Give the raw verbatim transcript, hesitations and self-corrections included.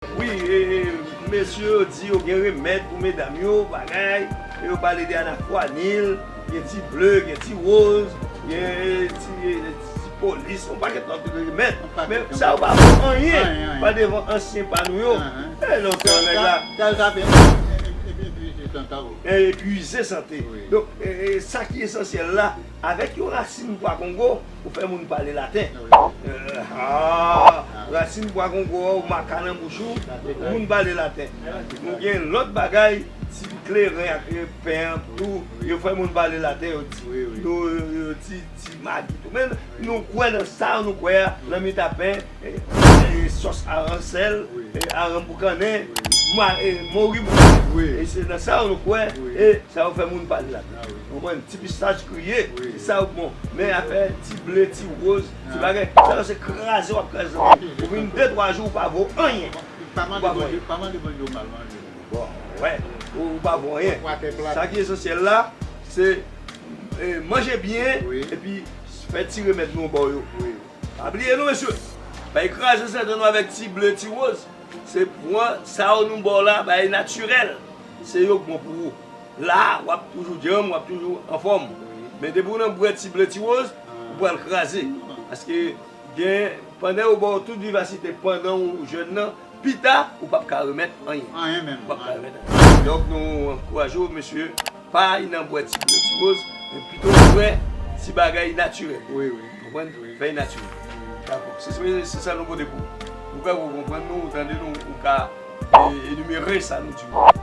Wi, e, e, mesye yo di yo gen remèd pou medam yo, bagay, e yo pale de anafwanil, gen ti ble, gen ti woz, gen ti, e, ti polis, yon pakèt lòt remèd. Men sa yo pa vo anyen pa devan ansyen pa nou yo. E lontan nèg la. Epuize sante. Donk, e, e, sa ki esansyèl la, avèk yon rasin pwa kongo, ou fè moun pale laten. Ah, rasin pwa kongo a, ou maka nan bouch ou, moun pale laten. Nou gen lòt bagay, ti kleren ak pen an tou, yo fè moun pale laten, yo di. Yo, yo, yo di, ti magi tou. Men nou kwè nan sa, nou kwè a, nan mita pen, e, e, sòs aran sèl, e, aran boukannen, mwa, e, mori boukannen. E se nan sa nou kwè, e sa yo fè moun pale laten. Konprann? Ti pistach griye, se sa yo bon. Men afè ti ble, ti woz, ti bagay, sa yo se kraze w ap kraze. Ou vin de twa jou, ou pa vo anyen. Pa mande Bondye, pa mande Bondye w mal manje. Bon, wè, ou, ou pa vo anyen. Sa ki esansyèl la, se, e, manje byen, epi fè ti remèd nou ba w yo. Pa bliye non, mesye. Bay kraze sante nou avèk ti ble, ti woz. Se pran sa yo nou ba w la, bay natirèl. Se yo k bon pou ou. La, w ap toujou djanm, w ap toujou anfòm. Men depi w nan bwè ti ble, ti woz, ou pral kraze. Paske gen, pandan yo ba w tout vivasite, pandan ou jèn nan, pita, ou p ap ka remèt anyen. Anyen menm. Ou p ap ka remèt anyen. Donk, nou ankouraje w, mesye, pa al nan bwè ti ble, ti woz, men pito bwè ti bagay natirèl. Wi, wi. Konprann? Fèy natirèl. Dakò. Se, se, se sa nou pote pou ou. Nou kwè ou konprann nou, ou tande nou, ou ka, e, enimere sa nou di ou.